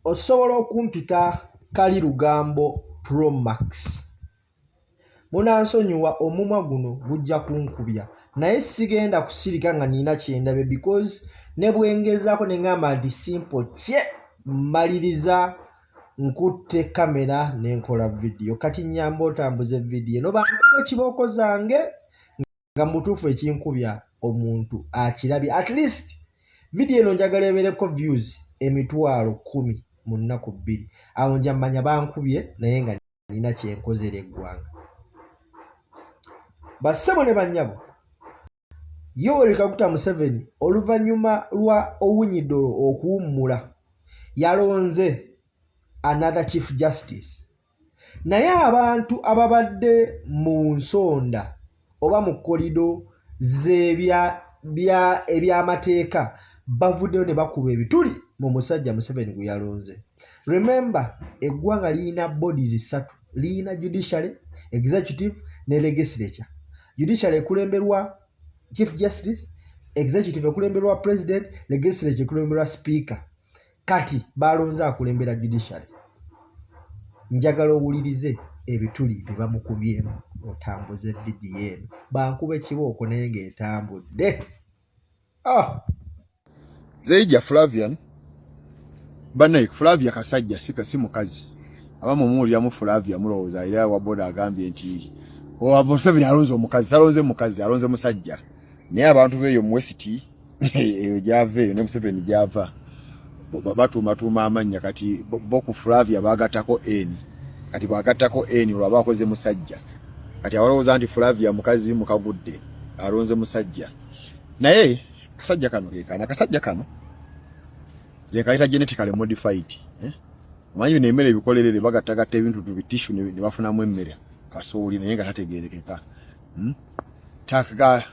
Osobola okumpita Kali Lugambo Pro Max. Munansonyiwa omumwa guno gujja kunkubya naye sigenda kusirika nga nina kyendabye because ne bwengezaako ne ngamba nti simple kye mmaliriza nkutte kamera ne nkola vidiyo kati nyamba otambuze vidiyo eno bankuba kibooko zange nga mubutuufu ekinkubya omuntu akirabye. At least vidiyo eno njagala ebeereko views 100,000 mu nnaku 2, awo nja manya bankubye naye nga nina kyenkozera eggwanga. Bassebo ne bannyabo, Yoweri Kaguta Museveni oluvannyuma lwa Owiny-Dollo okuwummula yalonze another Chief Justice, naye abantu ababadde mu nsonda oba mu kolido z'ebyamateeka bavuddeyo ne bakuba ebituli mu musajja Museveni gwe yalonze. Remember, eggwanga lirina bodies ssatu, lirina judiciary, executive ne legislature. Judiciary ekulemberwa Chief Justice, executive ekulemberwa President, legislature ekulemberwa Speaker. Kati balonze akulembera judiciary. Njagala owulirize ebituli bye bamukubyemu otambuze vidiyo eno. Bankuba ekibooko naye ng'etambudde. Ah! Zeija Flavian banaye Flavia kasajja sika si mukazi abamu muwuliramu Flavia mulowooza era wa boda agambye nti Museveni alonze omukazi, talonze mukazi, alonze musajja. Naye abantu beeyo mu West eyo gyava eyo ne Museveni gyava batuumatuuma amannya. Kati bo ku Flavia bagattako N, kati bwagattako N olwaba akoze musajja. Kati abalowooza nti Flavia mukazi mukagudde, alonze musajja. Naye kasajja kano kekana akasajja kano ze kayita genetically modified, eh? Omanyi bino emmere ebikolerere bagattagatta ebintu tubitishu ne bafunamu emmere kasooli, naye nga tategerekeka, Takaga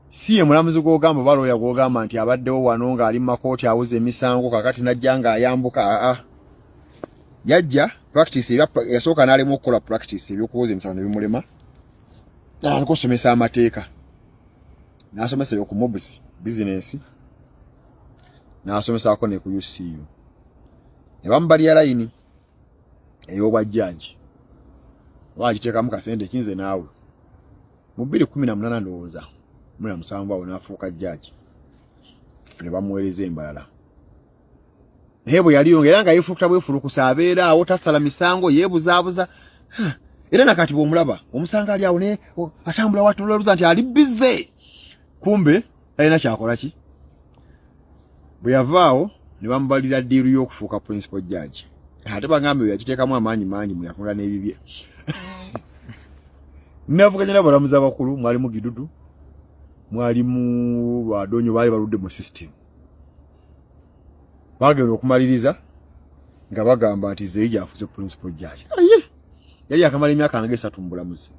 si ye mulamuzi gw'ogamba oba looya gw'ogamba nti abaddewo wano ng'ali mu makooti awuza emisango kakati najja ng'ayambuka. Aa, yajja practice yasooka n'alema okukola practice, ebyokuwoza emisango ne bimulema, natandika osomesa amateeka, n'asomesa eyo ku MUBS business, n'asomesaako ne ku UCU, ne bamubalira layini ey'obwajjaaji oba agiteekamu kasente kinze naawe mu 2018 ndowooza 17 awo n'afuuka jjaaji ne bamuweereza embalala. Naye bwe yaliyo era nga yeefulukuta bwefulukusa, abeera awo tasala misango, yeebuzaabuza. Era nakati bw'omulaba omusanga ali awo naye atambula watunulaluza nti ali bize, kumbe talina kyakola ki. Bwe yavaawo ne bamubalira ddiiru y'okufuuka principal judge, ate bagambe bwe yakiteekamu amaanyi mangi mwe yatunula n'ebibye navuganya n'abalamuzi abakulu, mwalimu Gidudu, mwalimu Lwadonyo, baali baludde mu system. Bagenda okumaliriza nga bagamba nti Zeija afuze principal judge. Aye yali akamala emyaka nga 3 mu bulamuzi,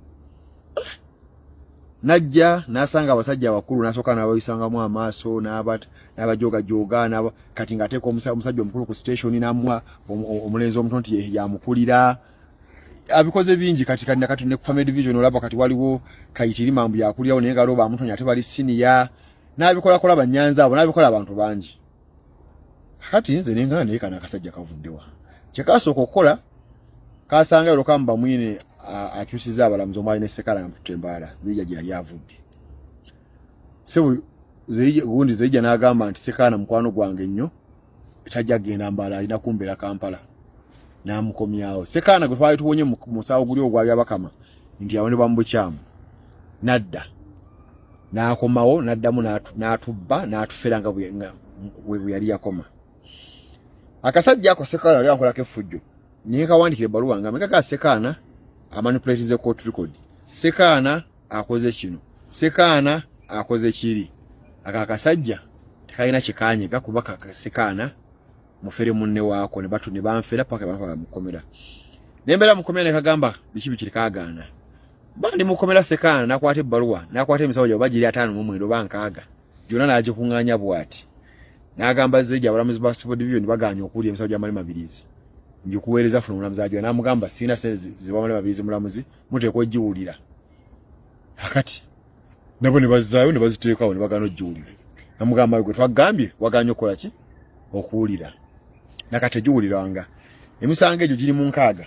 najja n'asanga abasajja abakulu, n'asooka n'abayisangamu amaaso n'abajoogajoga. Kati ng'ateeka omusajja omukulu ku station n'amuwa omulenzi omuto nti yamukulira. Abikoze bingi. Kati kati nakati ne ku family division olaba kati waliwo Kaitirima mbu yakulirawo, naye nga waliwo bamutonya ate bali senior. N'abikolakola banyanza abo, n'abikola abantu bangi. Kati nze nengana naye kano akasajja kavuddewa? Kyekasooka okukola, kasanga Yorokamu Bamwine akyusiza abalamuzi omwali ne Sekala nga mututte embaala Zeija gye yali avudde. Sebo gundi Zeija n'agamba nti Sekaana mukwano gwange nnyo, tajja kugenda Mbaala, alina kumbeera Kampala, n'amukomyawo. Sekaana gwe twali tuwonye mu musawo guli ogwa Byabakama nti awonebwa mu bukyamu, nadda n'akomawo n'addamu n'atubba n'atufera nga bwe yali yakoma. Akasajja ako Sekaana yali ankolako effujjo, naye kawandikira ebbaluwa nga mekaka Sekaana amanipulatize court record, Sekaana akoze kino, Sekaana akoze kiri. Ako akasajja tekalina kyekanyega kuba Sekaana mufere munne waako ne batu ne banfera paka bantwala mukomera, nembeera mukomera ne kagamba biki biki kagaana bandi mukomera. Sekaana nakwata ebbaluwa, nakwata emisawo gyabo bagiri 59 oba 60 gyonna n'agikuŋŋaanya bw'ati n'agamba Zeija, abalamuzi ba civil division bagaanye okuwulira emisawo gya Male Mabirizi, ngikuweereza funa omulamuzi agiwa. N'amugamba sirina sente ziwa Male Mabirizi, mulamuzi muteekwa ogiwulira. Akati nabo ne bazzaayo ne baziteekawo ne bagaana ogiwulira. Namugamba gwe twagambye wagaanye okukola ki okuwulira. Nakati egiwulirwanga emisango egyo giri mu 60,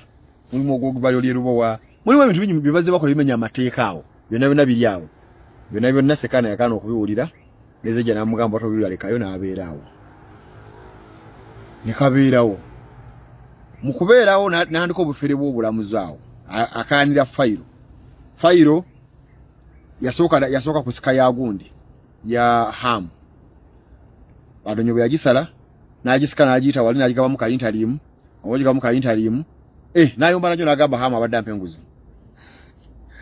mulimu ogw'ogubalyo ly'erubowa, mulimu ebintu bingi bye bazze bakola ebimenya amateeka awo, byonna byonna biri awo, byonna byonna Sekaana yagaana okubiwulira, Nezeja n'amugamba tobiwulira lekayo, n'abeera awo ne kabeerawo. Mu kubeerawo n'andika obufere bw'obulamuzi awo akaanira fayiro. Fayiro yasooka kusika ya gundi ya Hamu Adonyo, bwe yagisala n'agisika n'agiyita wali n'agigabamu kayintaliimu, ogigabamu kayintaliimu, n'ayomba najyo n'agamba Hamu abadde ampa enguzi.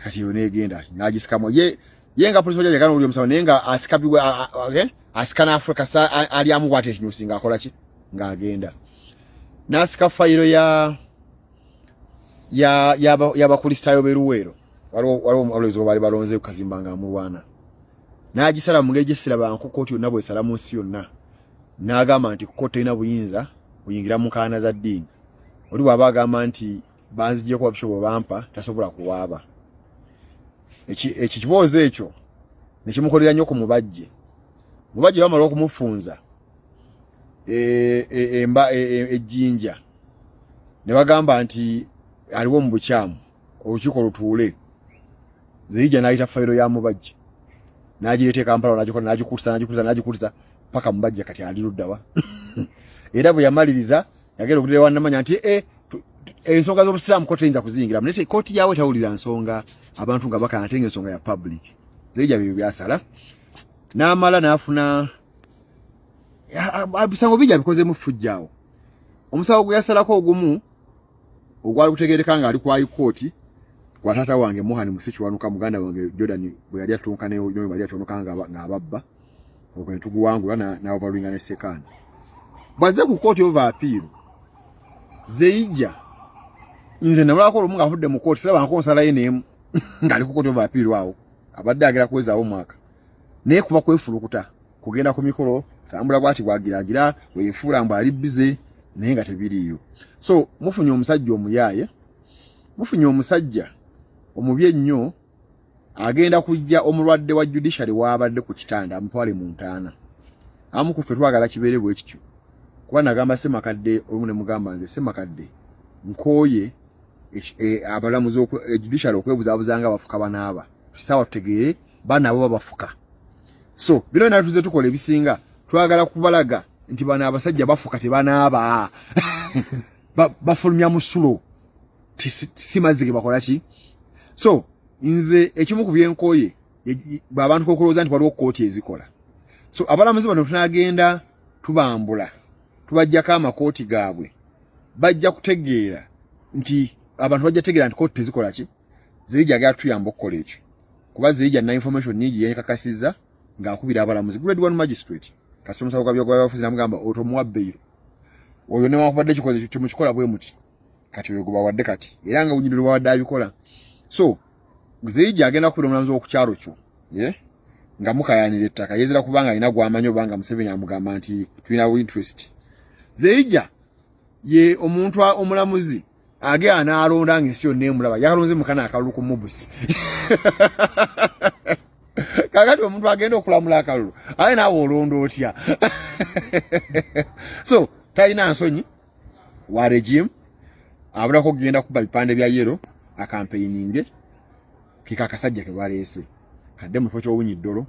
Kati eyo n'egenda n'agisikamu ye ye nga polisi wajja yagana oli omusawo, naye nga asika bigwe, okay? Asika n'Afrika sa alyamu bw'ati ekinyusi ng'akola ki, ng'agenda n'asika fayiro ya y'Abakristaayo b'e Luweero. Waliwo omulabirizi baali balonze Kazimba ng'amulwana, n'agisala mu ngeri gyesirabanku kkooti yonna bwesala mu nsi yonna, n'agamba nti kkooti terina buyinza buyingira mu nkaana za ddiini. Oli bw'aba agamba nti banzigyeko babisho bwe bampa, tasobola kuwaaba. Ekyo kiboozi ekyo ne kimukolera nnyo ku Mubajje. Mubajje bamala okumufunza emba ejjinja ne bagamba nti aliwo mu bukyamu, olukiiko lutuule. Zeija n'ayita fayiro ya Mubajje n'agireeta e Kampala, n'agikola, n'agikutusa, n'agikutusa, n'agikutusa paka Mubajje kati ali luddawa. Era bwe yamaliriza yagenda okudira wannamanya nti ensonga z'obusiraamu kooti teyinza kuziyingiramu, naye kooti yaawe tawulira nsonga abantu nga bakana, ate nga ensonga ya public. Zeija bibyo byasala n'amala n'afuna bisango bingi abikozemu ffujja awo. Omusango gwe yasalako ogumu ogwali gutegeereka nga ali ku high court gwa taata wange Mohan Musi Kiwanuka, muganda wange Jordan bwe yali atunka ne bali atyonoka ng'ababba, okwo ne tuguwangula n'ovaluinga ne Sekaana. Bw'azze ku kooti of appeal, Zeija nze namulabako olumu ng'avudde mu kooti, siraba nko nsalayo n'emu ng'ali ku kooti of appeal awo, abadde agera kuwezaawo omwaka, naye kuba kwefulukuta kugenda ku mikolo, tambula bwati bwagiragira weyefuula mbu ali bize, naye nga tebiriiyo. So mufunye omusajja omuyaaye, mufunye omusajja omubi ennyo, agenda kujja omulwadde wa judiciary waabadde ku kitanda amutwale mu ntaana. Abamu ku ffe twagala kibeere bwe kityo, kuba nagamba Semakadde olumu ne mugamba nze Semakadde nkooye abalamuzi judiciary okwebuzaabuza nga bafuka banaaba kisaawa tutegeere baana abo babafuka. So bino byonna tuze tukola ebisinga twagala kubalaga nti bano abasajja bafuka tebanaaba, bafulumya musulo, si mazzi ge bakola ki. So nze ekimu ku byenkooye bw'abantu okulowooza nti waliwo kkooti ezikola. So abalamuzi bano tunagenda tubambula, tubajjako amakooti gaabwe, bajja kutegeera nti abantu bajja tegeera nti kooti tezikola ki. Zirija agala tuyamba okukola ekyo, kuba Zirija na information nyingi yenkakasizza ng'akubira abalamuzi grade 1 magistrate kasita omusango gwa byogwabafuzi namugamba otomuwa beyiro oyo newankubadde kikoze kyemukikola bwe muti. Kati oyo gwebawadde kati era nga wunyiri lwebawadde abikola. So Zeija agenda kubira omulamuzi w'okukyalo kyo ye nga mukayanira ettaka yezera kubanga alina gwamanyi oba nga Museveni amugamba nti tulinawo interest. Zeija ye omuntu omulamuzi agenda n'alonda ng'ensi yonna emulaba, yakalonze mukana akalulu ku mubusi. Kakati omuntu agenda okulamula akalulu aye naawe olonda otya? So talina nsonyi wa regime, abulako kugenda kuba bipande bya yellow akampeininge keka akasajja ke baleese kadde mu kifo ky'Owiny Dollo.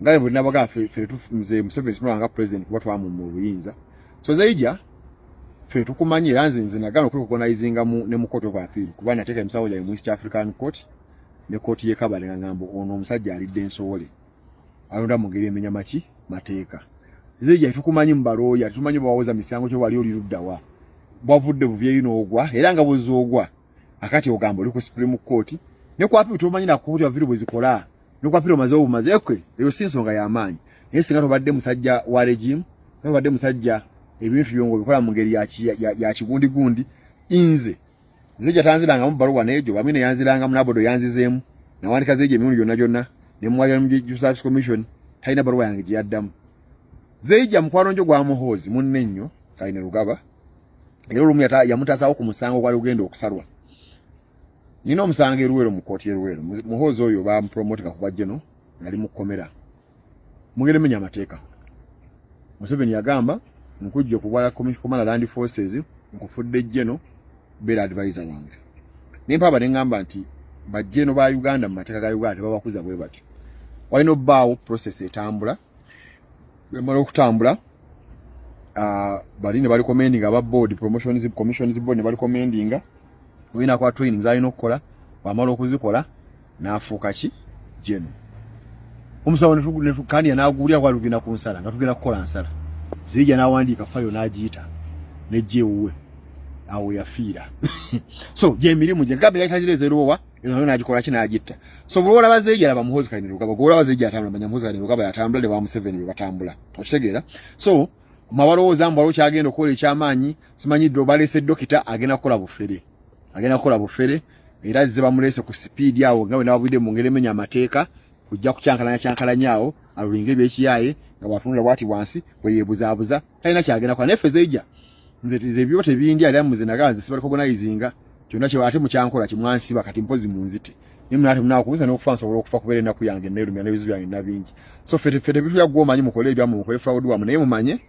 Nga bwe nabaga ffe nze Museveni simulaba nga president kuba twamumma obuyinza. So Zeija ffe tukumanyi, era nze nagana okurecognizinga ne mu court of appeal, kuba nateeka emisango gyange mu East African Court ne kooti y'e Kabale nga ngamba ono omusajja alidde ensowole, alonda mu ngeri emenya maki mateeka. Zeija tetukumanyi mu balooya, tetumanyi bwawoza misango kyo, wali oli luddawa, bwavudde buvyeyo n'ogwa, era nga bw'ozoogwa akati ogamba oli ku Supreme Court ne ku appeal tomanyi na kooti appeal bwe zikola, ne ku appeal omaze obumaze ekwe. Eyo si nsonga y'amaanyi, naye singa tobadde musajja wa regime, tobadde musajja ebintu byongo obikola mu ngeri ya kigundigundi. Nze Zeija tanzirangamu bbaluwa n'egyo bamwe yanzirangamu nabodo yanzizeemu nawandika Zeija emirundi gyonna gyonna ne muwalira mu Judicial Service Commission, talina bbaluwa yange gye yaddamu. Zeija mukwano njo gwa Muhoozi munne nnyo Kaine Rugaba, era olumu yamutasaawo ku musango gwali gugenda okusalwa. Nina omusango eruwero mu kkooti y'eruwero, Muhoozi oyo bamupromotinga kuba geno nali mu kkomera mugende menya amateeka. Museveni yagamba Nkujja okubwala Commander Land Forces, nkufudde general, beera advisor wange. Nempaaba ne ŋŋamba nti bajeno ba Uganda mu mateeka ga Uganda tebabakuza bwe batyo. Walina obbaawo process etambula, bwemala okutambula bali ne barecommendinga aba board, promotions commissions board ne barecommendinga, olina kwa training zalina okukola, bwamala okuzikola n'afuuka ki? General. Omusawo kandi n'aguwulira kwali tugenda ku nsala, nga tugenda kukola nsala ziija, n'awandiika fayo n'agiyita nejja ewuwe, awo yafiira. So gyemirimu gye gamba yatazireza erubowa ezo nayo n'agikola ki? N'agitta. So buli olaba Zeija, laba Muhoozi Kainerugaba. Gwolaba Zeija atambula, manya Muhoozi Kainerugaba yatambula ne ba Museveni bwe batambula. Okitegeera? So mwabalowooza mbu waliwo kyagenda okukola ekyamaanyi, simanyi ddo baleese dokita agenda kukola bufere, agenda kukola bufere. Era azze bamuleese ku sipiidi awo nga bwe nababwidde mu ngeri emenya amateeka, kujja kukyankalanya kyankalanya awo alulinga ebyekiyaaye nga bwatunula bwati wansi bwe yeebuzaabuza, talina kyagenda kukola. Naye ffe Zeija nze ebyo tebindi ali amuze nagaa nze sibarecognizinga kyonna kye ate mukyankola kimwansiba kati mpozi munzite naye munate munakubuza n'okufa nsobola okufa kubeera ennaku yange neerumya n'ebizibu byange nabingi. So ffe tebitulya gwomanyi mukole ebyammwe, mukole fraud wammwe, naye mumanye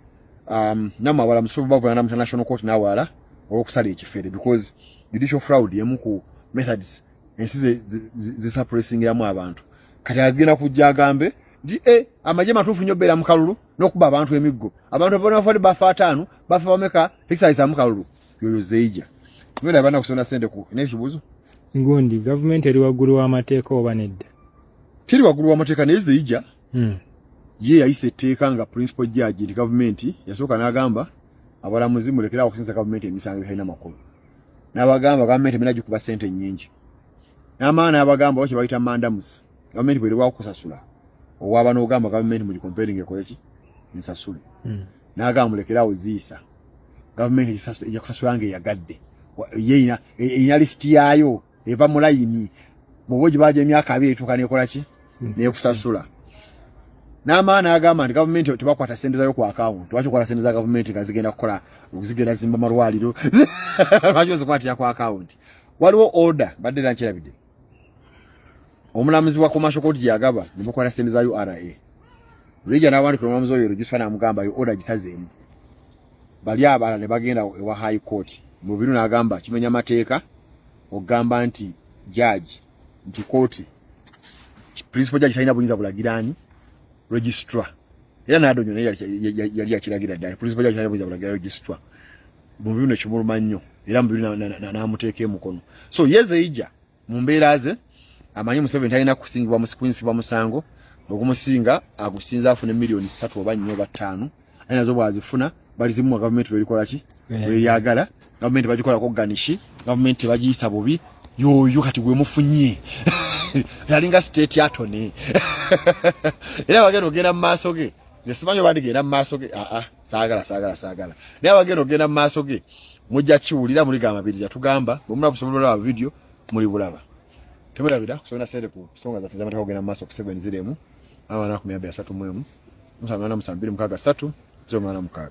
nammwe abala musobola bavunana mu international court n'awalala olw'okusala ekifere, because judicial fraud emu ku methods ensi zisuppressingiramu abantu. Kati agenda kujja agambe nti e amagye matuufu nnyo beera mu kalulu n'okuba abantu emiggo, abantu abonafali bafa ataano, bafa bameka, tekisayisamu kalulu. Yoyo Zeija mwera abaana kusonda sente ku n'ekibuuzo. Gundi gavumenti eri waggulu w'amateeka oba nedda? Kiri waggulu w'amateeka, naye Zeija ye yayisa etteeka nga principal judge nti gavumenti yasooka n'agamba abalamuzi mulekere awo okusinza gavumenti emisango ebitalina makulu, n'abagamba gavumenti emina gikuba sente nnyingi, n'amaana n'abagamba oba kye bayita mandamus, gavumenti bwerwawo kusasula owaba n'ogamba gavumenti mugicompelling ekole ki? Nsasule. N'agamba mulekere awo ziisa gavumenti ejja kusasula nga eyagadde. Ye erina lisiti yaayo eva mu layini, bw'oba ogibaja emyaka 20 etuuka nekola ki? Nekusasula. N'amaana agamba nti gavumenti tebakwata sente zayo ku akawunti. Lwaki okwata sente za gavumenti nga zigenda kukola, zigenda zimba malwaliro? Lwaki ozikwatira ku akawunti? Waliwo order badde era nkirabidde omulamuzi wa commercial court gyagaba ne bakwata sente za URA. Zijja n'awandikira omulamuzi oyo registrar n'amugamba yo order gisazeemu. Bali abalala ne bagenda ewa high court mu biro, n'agamba kimenya mateeka okugamba nti judge, nti kooti principal judge talina buyinza bulagirani registrar. Era n'Adonyo naye yali yakiragira ddala, principal judge talina buyinza bulagira registrar. Mu biro nekimuluma nnyo, era mu biro n'amuteeka emukono. So ye Zeija mu mbeera ze amanyi Museveni talina kusingibwa kunsibwa musango, ogumusinga agusinza afune miliyoni 3 oba 4 oba 5, aye nazo bwazifuna balizimuwa gavumenti lwerikola ki? Lweyagala. Gavumenti bagikolako garnish, gavumenti bagiyisa bubi. Yoyo kati gwe mufunye yalinga state attorney, era bagenda ogenda mu maaso ge. Nze simanyi oba ndigenda mu maaso ge. Aa, saagala, saagala, saagala, naye abagenda ogenda mu maaso ge mujja kiwulira. Muligamba biri yatugamba bwe mulaba busobola olaba video muli bulaba. Temwerabira kusonda sente ku nsonga zaffe z'amateeka kugenda mu maaso ku 7 0 4 2 31 7 8 6 3 0 6.